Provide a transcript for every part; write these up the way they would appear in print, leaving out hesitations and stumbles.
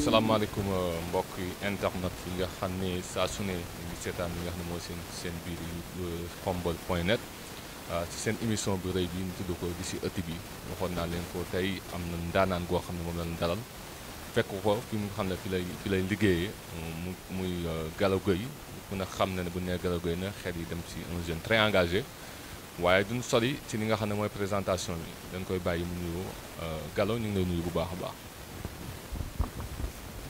salaamaaleykum mbokk internet yi nga xam ne saa su ne ñu ngi seetaan li nga xam ne mooy seen biir Khombole.net ci seen émission bu rëy bi ñu tudd ko di si ëtt bi waxoon naa leen ko tey am na ndaanaan goo xam ne moom lañ dalal fekk ko fi mu xam ne fi lay liggéeyee muy Gallo Gueye mun a xam ne bu nee Gallo Gueye na xel yi dem si un jeune très engagé waaye duñ sori ci li nga xam ne mooy présentation bi dañ koy bàyyi mu nuyoo Gallo ñu ngi lay nuyu bu baax a baax.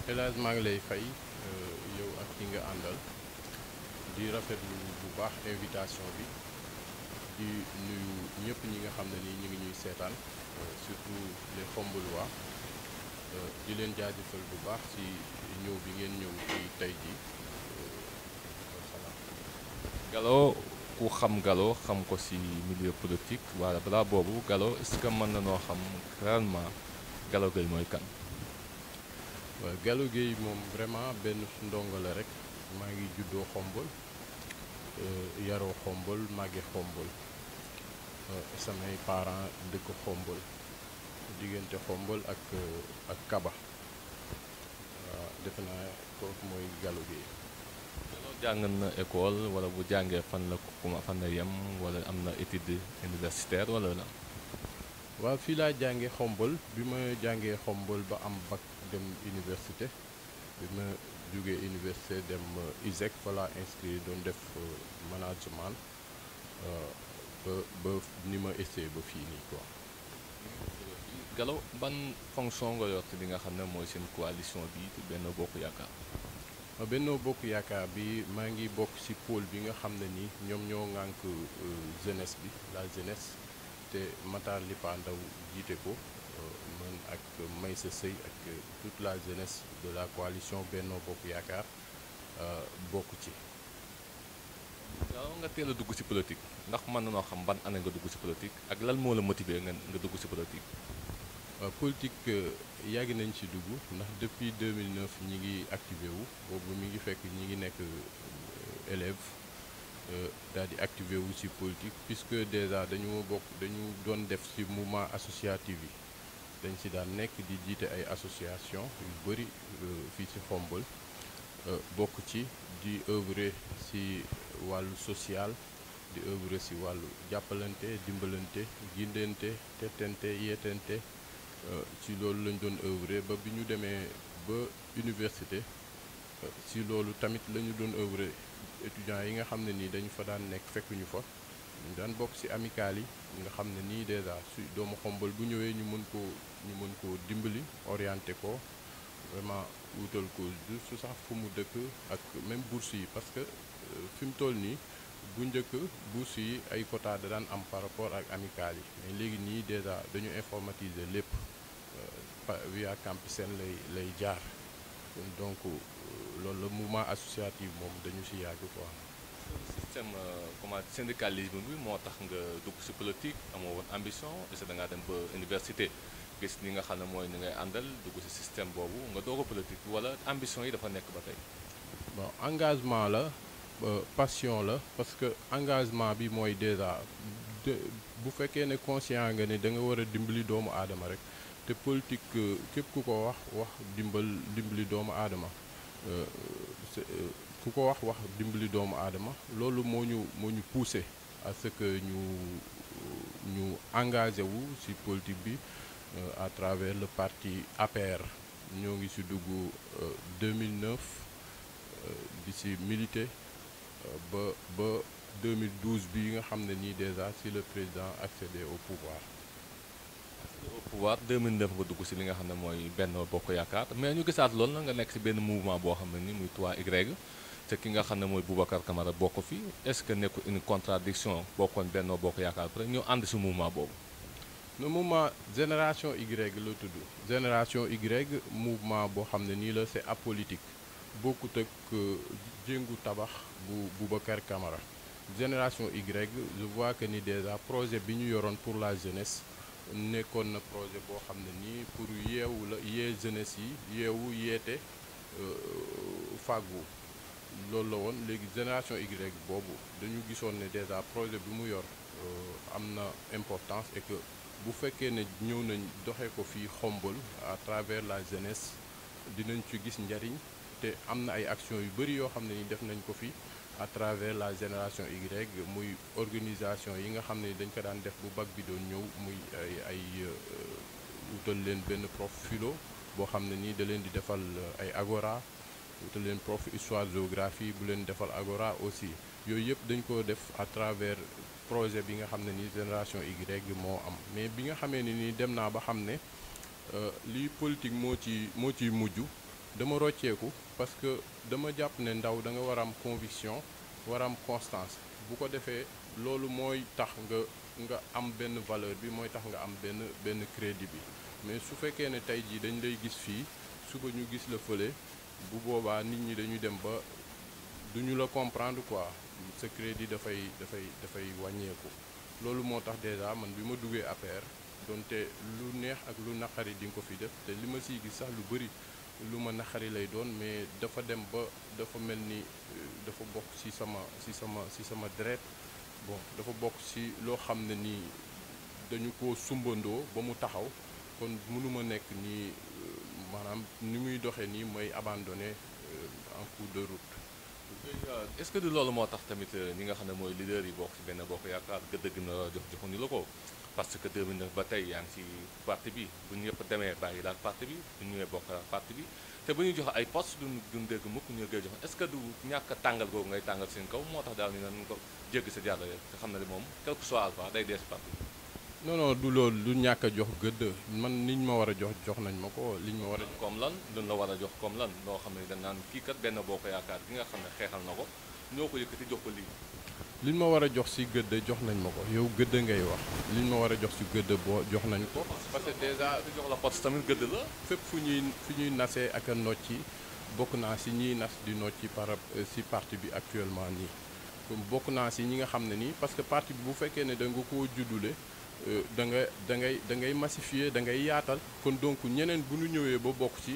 El Hadj maa ngi lay fay yow ak ki nga àndal di rafetlu bu baax invitation bi di nuyu ñëpp ñi nga xam ne ni ñu ngi ñuy seetaan surtout les Khombolois di leen jaajëfal bu baax ci ñëw bi ngeen ñëw ci tey jii Gallo ku xam Gallo xam ko ci milieu politique wala balaa boobu Gallo est-ce que mën na noo xam réellement Gallo Gueye mooy kan. waaw Gallo Gueye moom vraiment benn ndongo la rek maa ngi juddoo Khombole yaroo Khombole màgge Khombole samay parents dëkk Khombole diggante Khombole ak Kaba waaw defe naa kooku mooy Gallo Gueye. jàng na école wala bu jàngee fan la yem wala am na étude universitaire wala la. waaw fii laa jàngee Khombole bi ma jàngee Khombole ba am bac dem université bi ma jógee université dem ISEC fa laa inscrit doon def management ba ni ma essayé ba fii nii quoi. Gallo ban fonction nga yor li nga xam ne mooy seen coalition bi di Benno Bokk Yaakaar. Benno Bokk Yaakaar bi maa ngi bokk ci pôle bi nga xam ne nii ñoom ñoo ŋànk jeunesse bi la jeunesse te Matar Lipa Ndaw jiite ko man ak Maysa Sey ak toute la jeunesse de la coalition Benno Bokk Yaakaar bokk ci. Gallo nga teel a dugg ci politique ndax mën na noo xam ban année nga dugg ci politique ak lan moo la motiver nga dugg ci politique. politique yàgg nañ ci dugg ndax depuis 2009 ñi ngi activé wu boobu mi ngi fekk ñi ngi nekk élève daal di activé wu ci politique puisque déjà dañu doon def ci mouvement associatif yi dañ ci daan nekk di jiite ay association yu bëri fii ci Khombole bokk ci di œuvrer ci wàllu social di œuvrer ci wàllu jàppalante dimbalante gindente tettante yeetante ci loolu lañ doon œuvrer ba bi ñu demee ba université ci loolu tamit la ñu doon œuvrer étudiants yi nga xam ne nii dañu fa daan nekk fekkuñu fa ñu daan bokk ci amicale yi nga xam ne nii déjà su doomu Khombole bu ñëwee ñu mën ko dimbali orienté ko vraiment wutal ko juste sax fu mu dëkk ak même bourse yi parce que fi mu toll nii bu njëkk bourse yi ay quota da daan am par rapport ak amicale yi mais léegi nii déjà dañu informatiser lépp via Campusen lay jaar donc loolu la mouvement associatif moom dañu ci yàgg quoi. système syndicalisme bi moo tax nga dugg ci politique amoo woon ambition est-ce que da ngaa dem ba université gis ni nga xam ne mooy ni ngay àndal dugg ci système boobu nga doog a politique wala ambition yi dafa nekk ba tey. bon engagement la passion la parce que engagement bi mooy déjà bu fekkee ne conscient nga ne da nga war a dimbali doomu aadama rek te politique képp ku ko wax dimbali doomu aadama ku ko wax dimbali doomu aadama loolu moo ñu poussé à ce que ñu engagé wu ci politique bi à travers le parti APR ñoo ngi ci dugg 2009 di ci milité ba 2012 bi nga xam ne nii déjà ci le président accédé au pouvoir. au pouvoir 2009 nga dugg ci li nga xam ne mooy Benno Bokk Yaakaar mais ñu gisaat loolu na nga nekk ci benn mouvement boo xam ne ni muy 3Y te ki nga xam ne mooy Boubacar Camara bokk fi est-ce que nekkul une contradiction bokkoon Benno Bokk Yaakaar peut-être ñu ànd ci mouvement boobu. le mouvement génération Y la tudd génération Y mouvement boo xam ne nii la c'est apolitique bokkut ak jéngu tabax bu Boubacar Camara génération Y je vois que ni déjà projet bi ñu yoroon pour la jeunesse nekkoon na projet boo xam ne nii pour yeewu la yee jeunesse yi yeewu yeete fàggu loolu la woon. léegi génération Y boobu dañu gisoon ne déjà projet bi mu yor am na importance et que bu fekkee ne ñëw nañ doxee ko fii Xombol à travers la jeunesse dinañ ci gis njariñ te am na ay actions yu bëri yoo xam ne ni def nañ ko fi à travers la génération Y muy organisation yi nga xam ne dañ ko daan def bu bac bi doon ñëw muy ay wutal leen benn prof philo boo xam ne nii da leen di defal ay agora, wutal leen prof histoire géographie bu leen defal agora aussi. yooyu yëpp dañ ko def à travers projet bi nga xam ne ni génération Y moo am. mais bi nga xamee ne nii dem naa ba xam ne lii politique moo ciy mujj dama rocceeku parce que dama jàpp ne ndaw da nga war a am conviction war a am constance. bu ko defee loolu mooy tax nga am benn valeur bi, mooy tax nga am benn crédit bi. mais su fekkee ne tey jii dañ lay gis fii suba ñu gis la fële bu boobaa nit ñi dañuy dem ba duñu la comprendre quoi, sa crédit dafay wàññeeku. loolu moo tax déjà man bi ma duggee APR donte lu neex ak lu naqari di nga ko fi def te li ma siy gis sax lu bëri lu ma naqari lay doon, mais dafa dem ba dafa mel ni dafa bokk ci sama deret. bon dafa bokk ci loo xam ne nii dañu ko sumbandoo ba mu taxaw, kon mënuma nekk nii maanaam ni muy doxee nii mooy abandonné en cours de route. est-ce que du loolu moo tax tamit ñi nga xam ne mooy leader yi bokk ci benn bokk yaakaar gëdd na joxuñu la ko? parce que 2009 ba tey yaa ngi ci parti bi, bu ñu ñëpp demee bàyyi daal parti bi, bu ñu ñëwee bokk parti bi, te bu ñuy joxe ay poste duñ dégg mukk ñu koy joxe. est-ce que du ñàkk a tàngal googu ngay tàngal seen kaw moo tax daal ñu ne ko jéggi sa jàll te xam ne moom quelque soit alpha day dee ci parti bi? non du loolu, du ñàkk a jox gëdd. man liñ ma war a jox nañ ma ko. liñ ma war a jox comme lan luñ la war a jox comme lan loo xam ne dañ naan kii kat benn bokk yaakaar gi nga xam ne xeexal na ko ñoo ko yëkkati jox ko lii. liñ ma war a jox ci gëdd jox nañ ma ko. yow gëdd ngay wax. liñ ma war a jox ci gëdd boo jox nañ ko. parce que déjà jox la poste tamit gëdd la. fépp fu ñuy nasee ak a nocci bokk naa ci ñiy nas di nocci ci parti bi actuellement nii. comme bokk naa ci ñi nga xam ne nii parce que parti bi bu fekkee ne da nga koo juddule da ngay massifier, da ngay yaatal. kon donc ñeneen bu ñu ñëwee ba bokk ci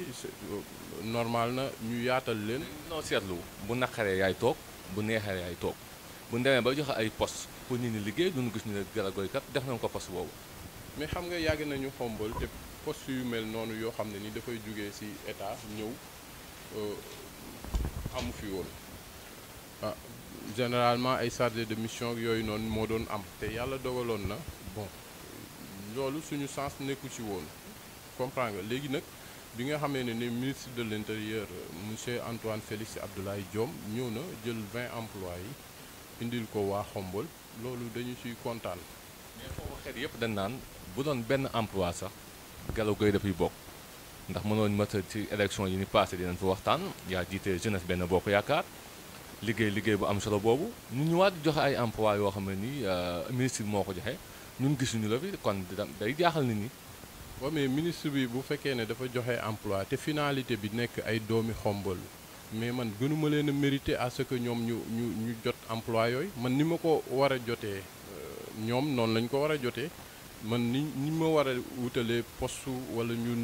normal na ñu yaatal leen. non seetlu bu naqaree yaay toog bu neexee yaay toog bu ñu demee ba joxe ay poste pour nit ñi liggéey duñu gis ñu ne Galagoy kat def nañ ko poste boobu. mais xam nga yàgg nañu Xombol te poste yu mel noonu yoo xam ne ni dafay jógee ci état ñëw amu fi woon. généralement ay chargé de mission yooyu noonu moo doon am te yàlla dogaloon na bon loolu suñu sens nekku ci woon, comprendre nga. léegi nag bi nga xamee ne ni ministre de l'intérieur monsieur Antoine Félix Abdoulaye Diome ñëw na jël 20 emplois yi indil ko waa Xombol, loolu dañu ciy kontaan. mais foofu xeet yëpp dañ naan bu doon benn emploi sax Galagoy dafay bokk ndax mënoon mat ci élection yi ni passé dinañ fa waxtaan yaa jiite jeunesse benn bokk yaakaar liggéey bu am solo boobu ñu ñëwaat joxe ay emploi yoo xam ne nii ministre bi moo ko joxe ñun gisuñu la fi, kon day jaaxal nit ñi. waaw mais ministre bi bu fekkee ne dafa joxe emploi te finalité bi nekk ay doomi Xombol, mais man gënuma leen a mérité à ce que ñoom ñu jot emploi yooyu. man ni ma ko war a jotee ñoom noonu lañ ko war a jotee. man ni ma war a wutalee poste wala ñu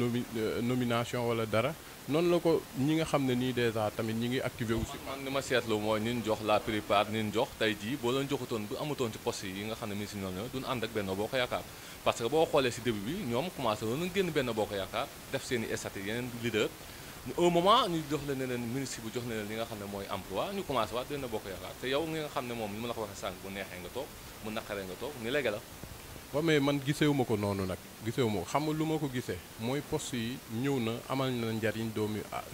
nomination wala dara noonu la ko ñi nga xam ne nii déjà tamit ñi ngi activé wu si. man li ma seetlu mooy nin jox la plupart nin jox tey jii boo leen joxutoon bu amutoon ci poste yi nga xam ne ministre yi noonu la duñ ànd ak Benno Bokk Yaakaar. parce que boo xoolee si début bi ñoom commencé woon nañ génn Benno Bokk Yaakaar def seen i statut yeneen leader au moment ñu jox leen ne leen ministre bu jox ne leen li nga xam ne mooy emploi ñu commencé waat Benno Bokk Yaakaar te yow nga xam ne moom li ma la ko waxee sànq bu neexee nga toog mu naqaree nga toog ni léegi la. waaw mais man gisewuma ko noonu nag gisewuma ko. xam nga lu ma ko gisee mooy poste yi ñëw na amal na njariñ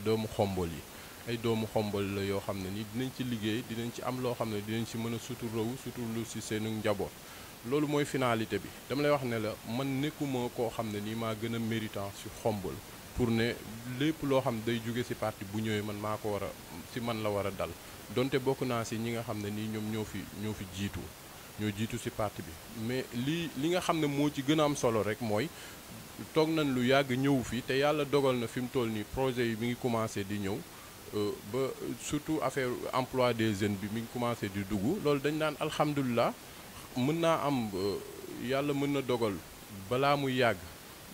doomu Xombol yi. ay doomu Xombol la yoo xam ne ni dinañ ci liggéey, dinañ ci am loo xam ne dinañ ci mën a suturlu ci seenu njaboot. loolu mooy finalité bi. dama lay wax ne la man nekkuma koo xam ne nii maa gën a méritant ci Xombol pour ne lépp loo xam day jóge ci parti bu ñëwee man maa ko war a ci man la war a dal donte bokk naa ci ñi nga xam ne nii ñoom ñoo fi jiitu. ñoo jiitu ci parti bi. mais li nga xam ne moo ci gën a am solo rek mooy toog nañ lu yàgg ñëw fi te yàlla dogal na fi mu toll nii projet yi mi ngi commencé di ñëw ba surtout affaire emploi des jeunes bi mi ngi commencé di dugg. loolu dañ naan alhamdulilah mën naa am yàlla mën na dogal balaa muy yàgg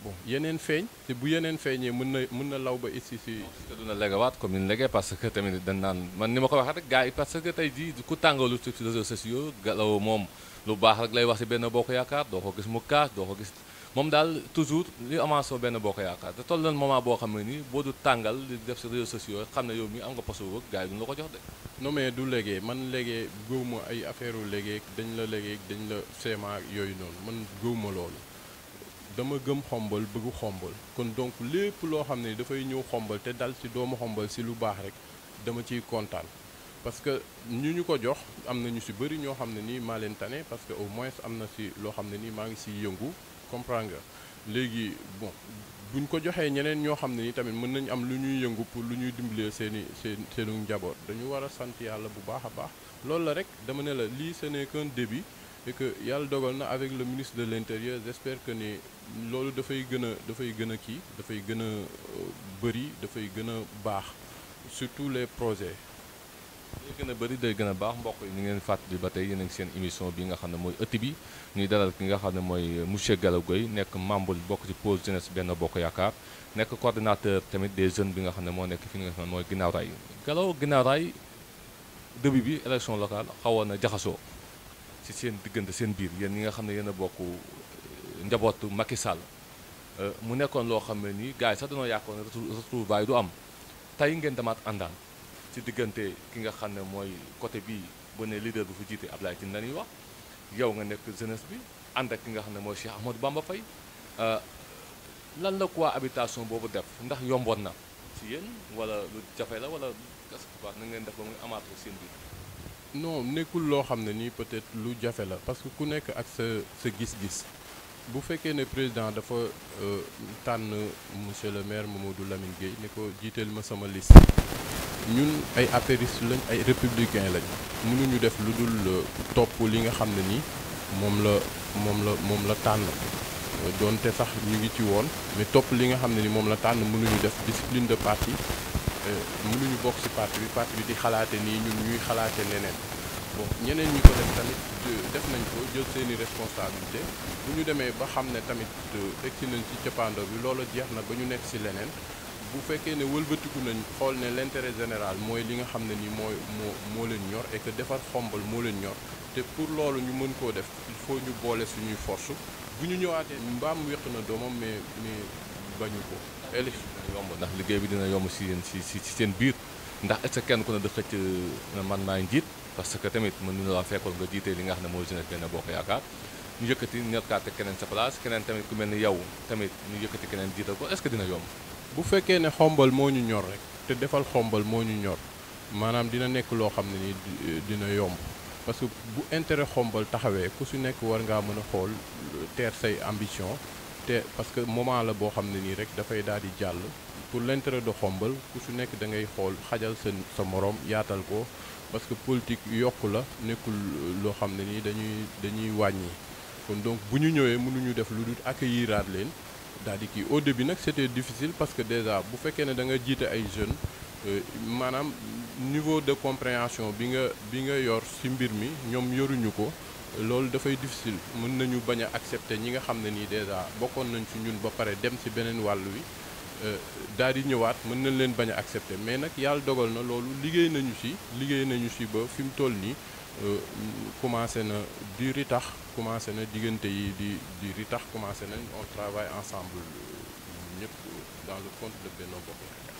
bon yeneen feeñ te bu yeneen feeñee mën na law ba ici si. te duna legewaat comme ni lege parce que tamit dañ naan man ni ma ko waxee rek gars yi parce que tey jii ku tàngalu ci réseaux sociaux Galaw moom lu baax rek lay wax ci benn bokk yaakaar doo ko gis mu kaas doo ko gis moom daal toujours li avancé benn bokk yaakaar te toll na moment boo xam ne nii boo du tàngal di def ci réseaux sociaux xam ne yow mi am nga poste boobu gars yi duñu la ko jox de. non mais du léegi man léegi gëwuma ay affaire u léegi dañ la léegi dañ la seema yooyu noonu man gëwuma loolu dama gëm xombal bëggu xombal kon donc lépp loo xam ne dafay ñëw xombal te dal ci doomu xombal ci lu baax rek dama ciy kontaan parce que ñu ko jox am na ñu ci bëri ñoo xam ne nii maa leen tane parce que au moins am na ci loo xam ne nii maa ngi ciy yëngu comprendre nga léegi bon buñ ko joxee ñeneen ñoo xam ne ni tamit mën nañu am lu ñuy yëngu pour lu ñuy dimbalee seenu njaboot dañu war a sant yàlla bu baax a baax loolu la rek dama ne la lii ce n'est qu'un début et que yàlla dogal na avec le ministre de l'intérieur j'espère que ni loolu dafay gën a kii dafay gën a bëri dafay gën a baax surtout les projets. day gën a bëri day gën a baax mbokk yi ñu ngeen fàttali ba tey yéen a ngi seen émission bi nga xam ne mooy ëtt bi ñuy dalal ki nga xam ne mooy monsieur Galaw Gueye nekk membre bokk ci pôle jeunesse benn bokk yaakaar nekk coordinateur tamit des jeunes bi nga xam ne moo nekk fi nga xam ne mooy ginnaaw raay Galaw ginnaaw raay début bi élection locale xawoon na jaxasoo ci seen diggante seen biir yéen ñi nga xam ne yéen a bokk njabootu Macky Sall mu nekkoon loo xam ne nii gars yi sax dañoo yàqoon retrouvailles du am tey ngeen demaat àndaan ci diggante ki nga xam ne mooy côté bii bu ne leader bu fi jiite Abdoulaye Tine la ñuy wax yow nga nekk jeunesse bi ànd ak ki nga xam ne mooy Cheikh Ahmadou Bamba Faye lan la quoi habitation boobu def ndax yomboon na ci yéen wala lu jafe la wala qu'est-ce que na ngeen def ba muy amaat seen biir. non nekkul loo xam ne nii peut-être lu jafe la parce que ku nekk ak sa gis-gis bu fekkee ne président dafa tànn monsieur le maire Mamadou Lamine Gueye ne ko jiiteel ma sama liste ñun ay apéristes lañ ay républicains lañ mënuñu def lu dul topp li nga xam ne nii moom la tànn doonte sax ñu ngi ci woon mais topp li nga xam ne ni moom la tànn mënuñu def discipline de parti mënuñu bokk ci parti bi di xalaate nii ñun ñuy xalaate neneen bon ñeneen ñi ko def tamit def nañ ko jël seeni responsabilité bu ñu demee ba xam ne tamit egsi nañ ci cappaandaw bi loola jeex na ba ñu nekk ci leneen bu fekkee ne wëlbatiku nañ xool ne l'intérêt général mooy li nga xam ne ni moo leen ñor et que defar xombal moo leen ñor te pour loolu ñu mën koo def il faut ñu boole suñuy force bu ñu ñëwaatee mbaam wéq na doomam mais bañu ko élection yomb ndax liggéey bi dina yomb ci yéen ci seen biir ndax est-ce que kenn ku ne da xëcc man maay njiit parce que tamit mën nañu la fekkoon nga jiitee li nga xam ne mooy jeunesse benn bokk yaakaar ñu yëkkati nekkaate keneen sa place keneen tamit ku mel ni yow tamit ñu yëkkati keneen jiital ko est-ce que dina yomb. bu fekkee ne xombal moo ñu ñor rek te defal xombal moo ñu ñor maanaam dina nekk loo xam ne ni dina yomb parce que bu intérêt xombal taxawee ku si nekk war ngaa mën a xool teer say ambition te parce que moment la boo xam ne nii rek dafay daal di jàll pour l'intérêt de xombal ku si nekk da ngay xool xajal sa morom yaatal ko parce que politique yokku la nekkul loo xam ne nii dañuy wàññi kon donc bu ñu ñëwee mënuñu def lu dul accueilliraat leen daal di kii au début nag c'était difficile parce que déjà bu fekkee ne da nga jiite ay jeunes maanaam niveau de compréhension bi nga yor ci mbir mi ñoom yoruñu ko loolu dafay difficile mën nañu bañ a accepter ñi nga xam ne nii déjà bokkoon nañ ci ñun ba pare dem ci beneen wàll wi daal di ñëwaat mën nañ leen bañ a accepter mais nag yàlla dogal na loolu liggéey nañu ci ba fi mu toll nii commencé na di ritax commencé na diggante yi di ritax commencé nañ on travaille ensemble ñëpp dans le compte de Benno Bokk Yaakaar